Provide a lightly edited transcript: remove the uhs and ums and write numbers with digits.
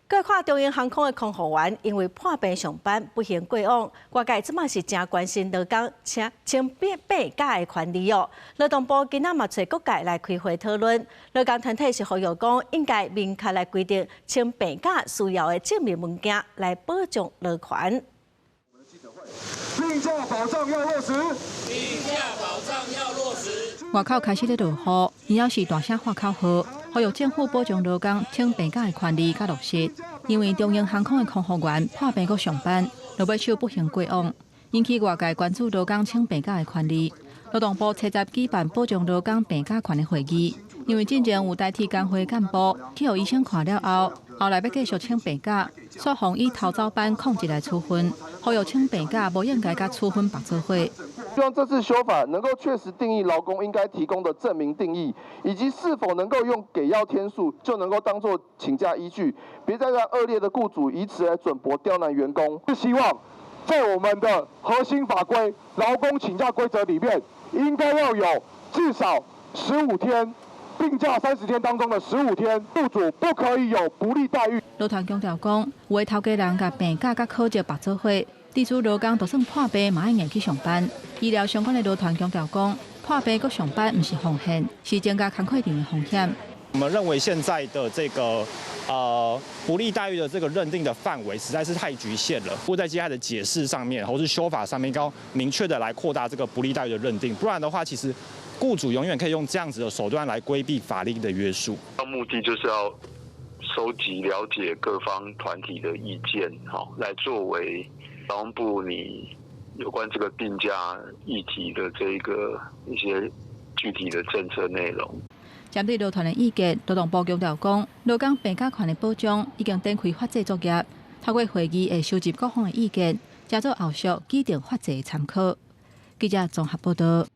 閣看長榮航空的空服員，因為破病上班不幸過往，外界這馬是誠關心勞工請請病病假的權利哦。勞動部今仔嘛揣各界來開會討論，勞工團體是呼籲講應該明確來規定請病假需要的證明文件來保障勞權。病假保障要落實。病假保障要落實。外口開始咧落雨，然後是大聲喊口號，呼籲政府保障勞工請病假的權利佮落實。因為長榮航空的空服員破病閣上班，落尾手不幸過往，引起外界關注勞工請病假的權利。勞動部初十舉辦保障勞工病假權的會議，因為進前有台鐵工會幹部去予醫生看了後，後來欲繼續請病假，煞予以偷走班控制來處分，呼籲請病假無應該佮處分綁做伙。希望這次修法能夠確實定義勞工應該提供的證明定義，以及是否能夠用給藥天數就能夠當作請假依據，別再讓惡劣的僱主以此來準駁刁難員工。是希望在我們的核心法規勞工請假規則裡面，應該要有至少十五天病假30天當中的十五天，僱主不可以有不利待遇。勞團強調講，有的頭家人共病假佮考績綁做伙，致使勞工就算破病嘛愛硬去上班。醫療相關的勞團強調講，破病閣上班毋是奉獻，是增加工課場的風險。我們認為現在的這個不利待遇的這個認定的範圍實在是太局限了。故在接下來的解釋上面，或是修法上面，要明確的來擴大這個不利待遇的認定，不然的話，其實僱主永遠可以用這樣子的手段來規避法律的約束。目的就是要收集了解各方團體的意見，好來作為勞動部擬有關這個病假議題的這個一些具體的政策內容。針對勞團的意見，勞動部強調講，勞工病假權的保障已經展開法制作業，透過會議會收集各方的意見，才做後續擬定法制的參考。記者綜合報道。